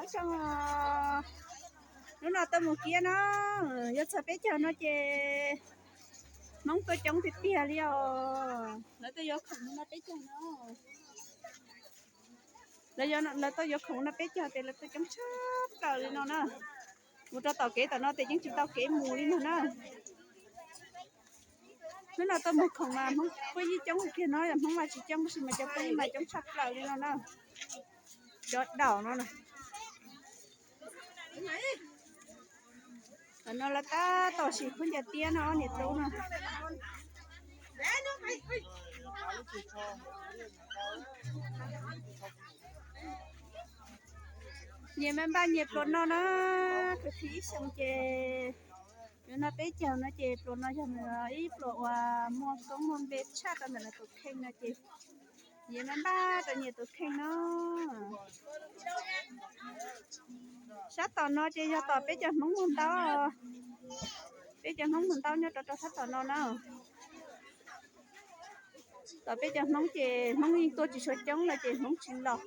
Hnub no tuaj mus kiab no, yuav txog peb caug no ces Hmoob tuaj coob tiag tiag li os. Lawv tuaj yuav khoom no peb caug no. Lawv tuaj yuav khoom no peb caug ces lawv tuaj coob tshaj plaws li no na. Mus rau tom kev tom no ces yeej tsis tau kev mus li no na. Hnub no tuaj mus khoom mas Hmoob phooj ywg coob tiag no, yog Hmoob mas tsis coob tab sis mas cov phooj ywg mas coob tshaj plaws li no na. Cov daum no na. Tam no lawv tab tom sim khaub ncaws tiab no ob niam tub no. Nyias me npaj nyias pluas no na, kwv tij ib xyoos ces yuav noj peb caug no ces pluas no yog ib pluas uas muaj koob muaj npe tshaj rau ntawm lawv tus kheej no ces nyias me npaj rau nyias tus kheej no. Sab tom no ces yog tom peb cov Hmoob muag ntaub, peb cov Hmoob muag ntaub nyob rau rau sab tom no na. Tom peb cov Hmoob ces Hmoob yeej tuaj tsis tshua coob no ces Hmoob tsis los.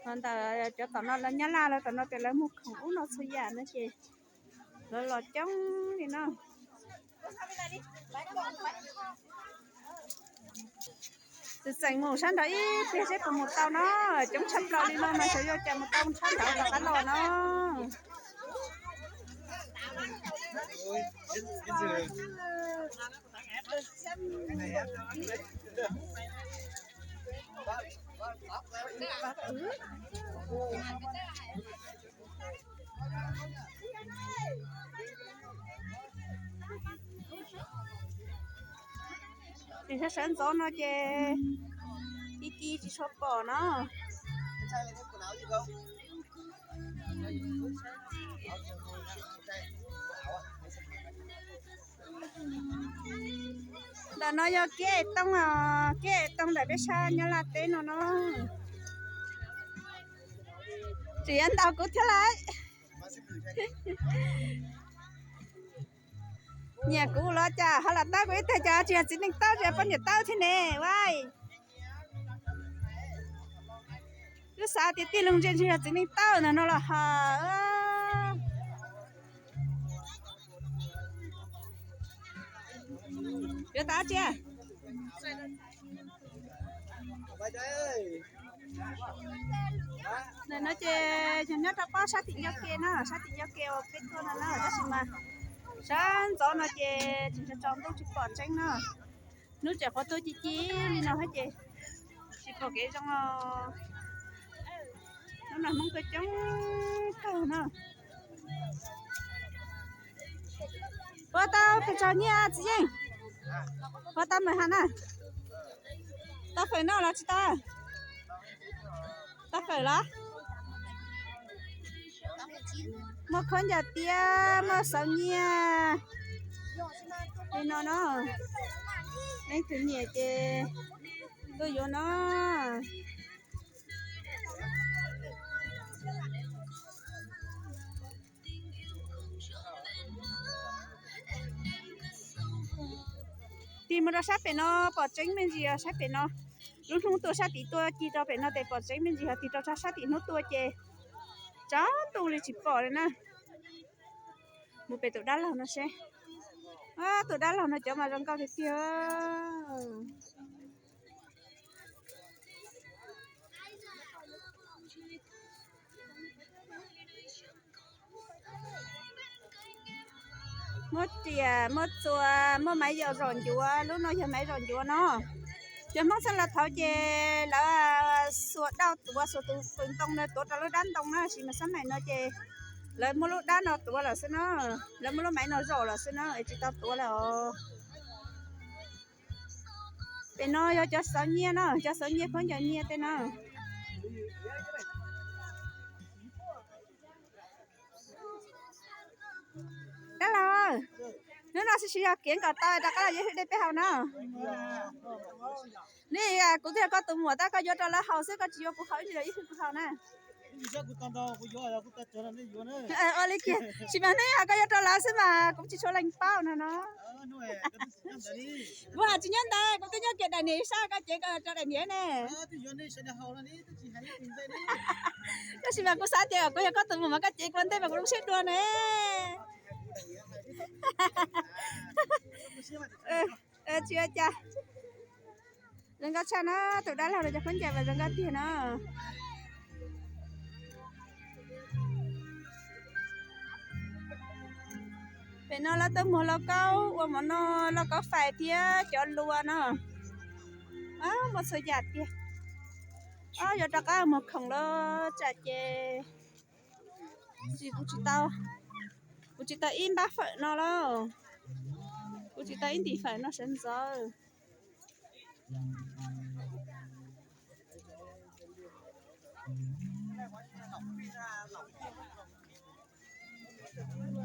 Ho ntawm cov tom no lawv Nyab Laj lawv tom no ces lawv muag khoom ub no txhua yam no ces lawv los coob li no. Txawm txeem mus sab nraud ib pliag seb puas mus tau no, coob tshaj plaws li no mas xyov yuav cas mus tau tshab nraud rov qab los no. Ces sab sawv ntxov no ces ci ci tsis tshua pom no. Ntawm no yog kiab es tooj, kiab es tooj ntawm peb sab Nyab Laj teb no no. Tseem yuav ntaus kuv thiab lauj. Nyiam kuv los cas ho los tab kuv ib teg, cas tsis yog txiv neej taub, tsis yog poj niam taub thiab ne, vaim. Wb xav tias tij laug ntse ntsis yog txiv neej taub ntag no los ho. Yuav tau tsi? Ntawm no ces yog nyob rau pob sab tim ncauj ke no, sab tim ncauj ke uas peb tuaj no na, tab sis mas sab ntxov no ces tseem tsaus ntuj tsis pom tseeb no. Hnub tseem qhuav tuaj ci ci li no thiab ces tsis pom kev zoo os. Hnub no Hmoob tuaj coob kawg no. Puas tau pes tsawg nyiaj txiv yeej? Puas tau mawm has na? Tau fawm no los tsis tau? Tau fawm los? Muaj khaub ncaws tiab, muaj xauv nyiaj li no no. Leej twg nyiam ces tuaj yuav no. Tig mus rau sab pem no pom tseeb me ntsis os, sab pem no. Lub hnub tuaj sab tid tuaj ci rau pem no ces pom tseeb me ntsis, ho tig rau sab tim hnub tuaj ces tsaus ntuj li tsis pom li na. Mus pem tus dab laug no seb. Tus dab laug no cov mas zoo nkauj tiag tiag. Muab riam muab txuas, muab maiv yaum zom ncuav, lub no yog maiv zom ncuav no. Cov Hmoob txheej laus thaud ces lawv xuas dab tuav, xuas tus pw ntoo no tuav rau lub dab ntoo na, tab sis mas xab maim no ces lawv muab lub dab no tuav lawm xwb na, lawv muab lub maiv no zaum lawm xwb na, es tsis tau tuav lawm os. Pem no yog cov xauv nyiaj na, cov xauv nyiaj khaub ncaws nyiaj tej na. Dab laug, hnub no tsis yog kev nkaum tau rov qab los yuav ib hwj dej peb haus na. Nej, kuv twb yog koj tus muam tab koj yuav rau lawv haus xwb, koj tsis yuav kuv haus ib hwj dej peb haus na. Ua li kiag, tsis mas nej hais koj yuav rau lawv xwb mas kuv tsis tshua lees paub no no. Kuv hais tsis nyob ntawd, kuv twb nyob kiag daim niam ib sab, koj cev koj rau daim niam ne. Tab sis mas kuv xav tias kuv yog koj tus muam mas koj cev kuv ua ntej mas kuv lub siab dua ne. Tsis ua cas. Zoo nkauj tshaj na, tus dab laug los cov khaub ncaws mas zoo nkauj tiag na. Pem no lawv tuaj muag lauj kaub ua mov noj, lauj kaub fais thiab cov lua no. Muaj txhua yam tiag. Ob, yuav rov qab muag khoom los tsam ces, kuv tsis tau, kuv tsis tau ib npab fawm no lauj. Kuv tsis tau ib ntim fawm no sawv ntxov.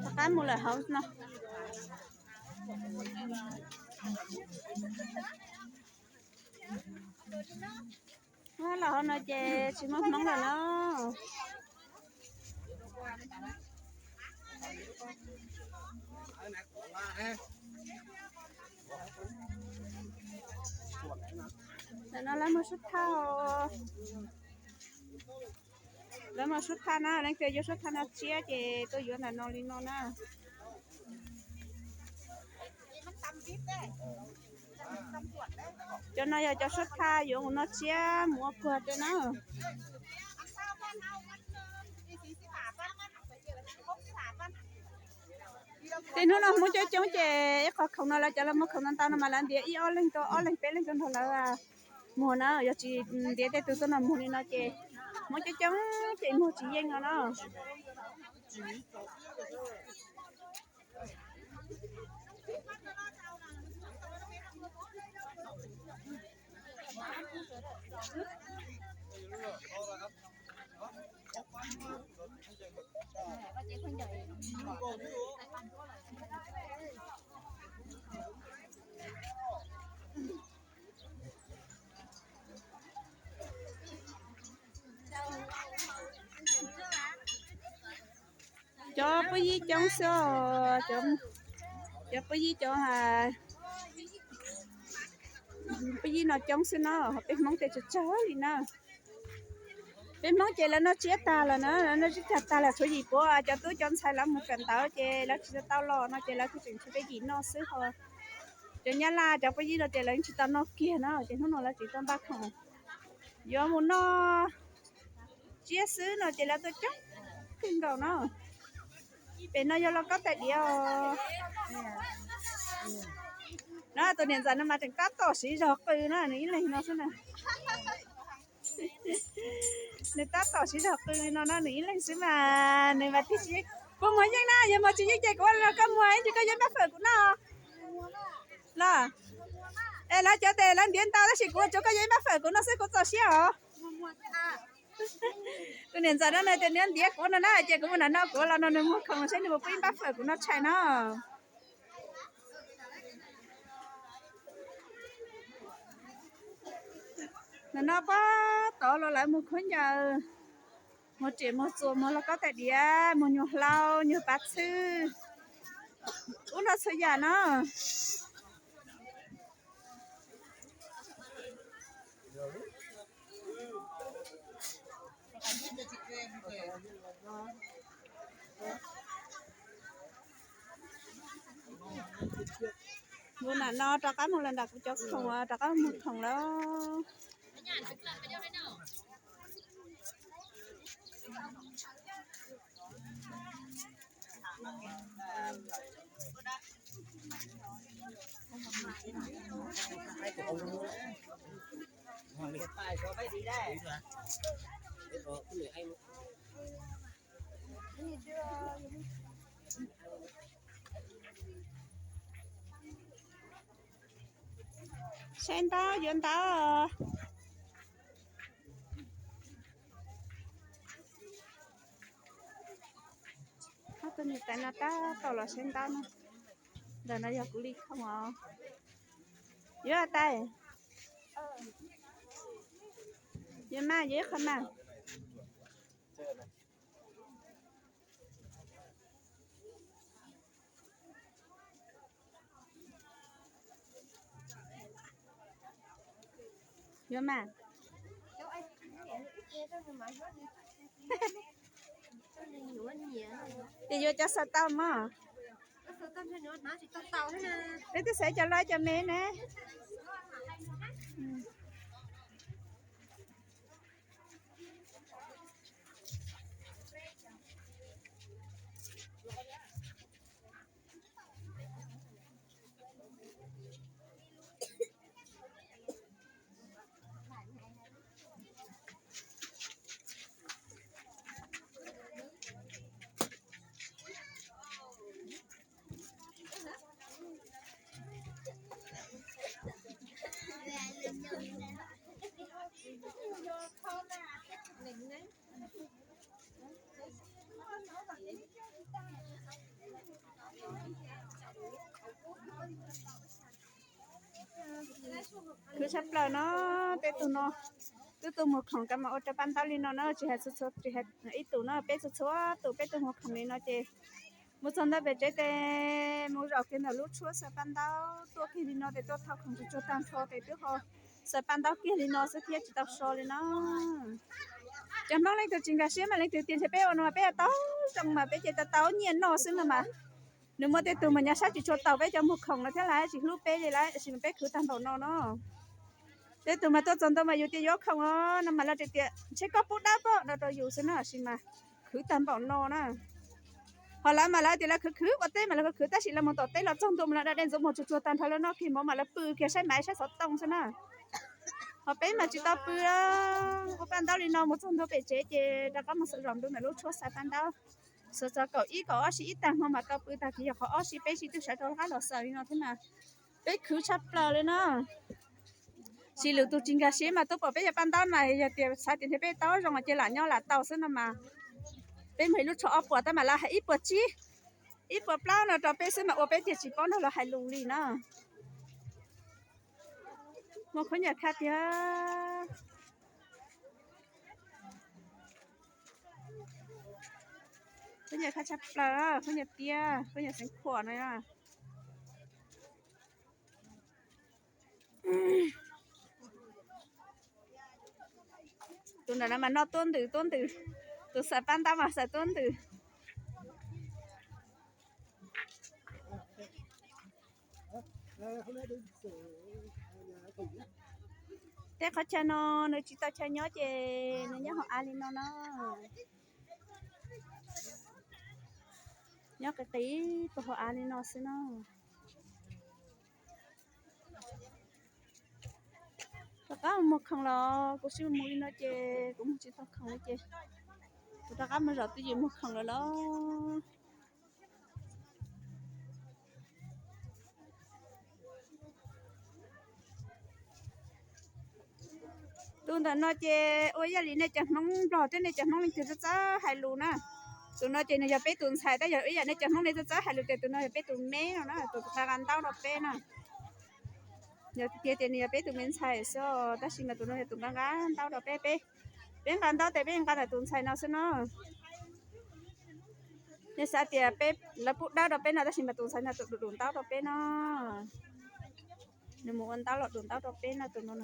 Rov qab mus lawm hauv no. Los hauv no ces tsis muaj Hmoob lawm na. Ntawm no lawv muag suab thaj, lawv muag suab thaj na, leej twg yuav suab thaj no tsiab ces tuaj yuav ntawm no li no na. Cov no yog cov suab thaj yuav mus noj tsiab mus ua puag tej na. Tej hnub no Hmoob coob coob ces ib qho khoom no lawv cov los muag khoom ntau ntau no mas lawv ntiav ib ob leeg rau ob leeg peb leeg rau nrog lawv muag na. Yog tsis ntiav tej tug tuaj no muag li no ces Hmoob coob coob ces muag tsis yeej no na. Cov pub yib coob xwb os, cov pub yib cov, pub yib no coob xwb no, peb Hmoob tej tsawg tsawg li na. Peb Hmoob ces lawv noj tsiab tag lawm na, lawv noj tsiab tag tag lawm, tshuav yim puav cov tub cov ntxhais lawv mus kawm ntawv ces lawv tsis tau los no ces lawv kuj tseem tshuav peb yim noj xwb ho. Cov Nyab Laj cov pub yib no ces lawv tsis tau noj kiag no ces hnub no lawv tseem tuaj npaj khoom yuav mus noj tsiab xwb no ces lawv tuaj coob kawg nkaus no. Pem no yog lauj kaub tais diav os. No tus niam ntxawm no mas tseem tab tom siv zog qw no, nws ib leeg no xwb na. Nws tab tom siv zog qw li no no, nws ib leeg xwb mas nws mas thiaj tsis, kuv muag yeej na, yog muag tsis yeej ces kuv ua li no koj muag ib ntsis koj yuav ib npab fawm kuv noj los. Es lawv cov tes lawv ntiav ntau tab sis kuv ua tsuav koj yuav ib npab fawm kuv noj xwb kuv txaus siab os. Tus niam ntxawm no nws tias nws ntiav kuv no na ces kuv mus nram no kuv los no nws muag khoom seb nws puas pub ib npab fawm kuv noj tshais no. Ntawm no pob tod los lawv muag khaub ncaws, muag riam muag txuas, muag lauj kaub tais diav, muag nyuag hlau nyuag pav txhwb, ub no txhua yam no. Mus nram no rov qab mus los nram kuv cov khoom, rov qab mus khoom lawm. Saib ntaub yuav ntaub. Ob tug niam tais no tab tom los saib ntaub no. Ntawm no yog kuv li khoom os. Yuav tais, yuav mas, yuav ib qho mas. Yuav mas. Ces yuav cov xaws tau mog. Peb twb xaws cov loj cov me ne. Khwv tshaj plaws no, peb tug no twb tuaj muag khoom kab mas ua rau paj ntaub li no na, tsis hais txhua txhua, tsis hais ib tus no, peb txhua txhua tus peb tuaj muag khoom li no ces mus txog ntawm pem tsev tes mus zaum kiag ntawm lub tshuab xaws paj ntaub tuaj kiag li no tes tuaj thauj khoom tsuag tsuag tag nrho tes twb ho xaws paj ntaub kiag li no xwb thiab tsis tau so li no. Cov Hmoob leej twg tsis nkag siab mas leej twg tias ntshe peb ua no mas peb yuav tau zoo mas peb ces tau tau nyiaj noj xwb no mas. Nws muaj tej tug mas nyob sab tsis tshua taus peb cov muag khoom no thiab lawv tsis hlub peb li lawm sis mas peb khwv tag npaum no no. Tej tug mas tuaj txog ntua mas yus tias yuav khoom os no mas lawv tias ntshe koj pub dawb paug no rau yus xwb na sis mas khwv tag npaum no na. Ho lawv mas lawv tias lawv khwv khwv ua teb mas lawv khwv khwv tab sis lawv mus tom teb los txog ntua mas lawv da dej ntxuav mus tsuag tsuag tag nrho li no kiag mov mas lawv pw kiag saib maiv saib xov tooj xwb na. Ho peb mas tsis tau pw, ua paj ntaub li no mus txog ntua pem tsev ces rov qab mus xaws zaum ntua ntawm lub tshuab xaws paj ntaub. Xaws txog kaum ib kaum ob sij ib tag hmo mas tau pw tag kis yog qhov ob sij peb sij twb sawv rau qab los xaws li no thiab mas peb khwv tshaj plaws li na. Sis lwm tus tsis nkag siab mas tuaj pom peb cov paj ntaub mas yog tias xav tias ntshe peb tau zoo ces lam nyob lam tau xwb no mas. Peb muag ib lub tsho ob puas tab mas lawv hais ib puas tsib, ib puas plaub no rau peb xwb mas ua peb tiag tsis paub nrog lawv hais lus li na. Muaj khaub ncaws khaj tiag. Khaub ncaws khaj tshaj plaws, khaub ncaws tiab, khaub ncaws xeev khuam no. Tus ntawm no mas noj tuab ntws tuab ntws, tus xaws paj ntaub mas xaws tuab ntws. Tej qhov chaw no nws tsis tau chaw nyob ces nws nyob hauv av li no na. Nyob qis qis puag hauv av li no xwb na. Rov qab mus muag khoom los kuv sib mus li no ces kuv mus tsis tau khoom li ces kuv rov qab mus zaum twj ywm muag khoom lawm los. Tus ntawm no ces ua ib yam li nej cov Hmoob Nplog thiab nej cov Hmoob leej twg txawj txawj hais lus na. Tus no ces nws yog peb tus ntxhais tab yog ib yam nej cov Hmoob nej txawj txawj hais lus tias tus no yog peb tus me no na, tus nqa ntaub rau peb na. Yog tias tias nws yog peb tus me ntxhais xwb tab sis mas tus no yog tus nqa nqa ntaub rau peb, peb, peb nqa ntaub tes peb nqa ntawm tus ntxhais no xwb no. Nej xav tias peb, lawv pub dawb rau peb no tab sis mas tus ntxhais no tus dum dum ntaub rau peb no. Nws mus ua ntaub los dum ntaub rau peb no tus no.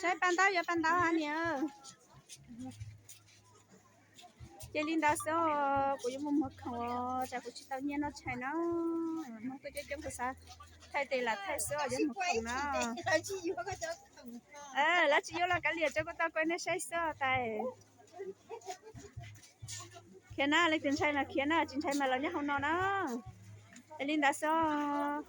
Saib paj ntaub, yuav paj ntaub hab niam. Ces li ntawd xwb, kuv yuav mus muag khoom, tsam kuv tsis tau nyiaj noj tshais no. Hmoob tuaj coob coob kuv xav thaij tes lam thaij xwb os, yuav muag khoom no. Lawv tsis yuav los kav liam, tsuas kuv tau kuv nej saib xwb os tais. Khiav na, leej twg ntshai mas khiav na, tsis ntshai mas los nyob hauv no na. Es li ntawd xwb os.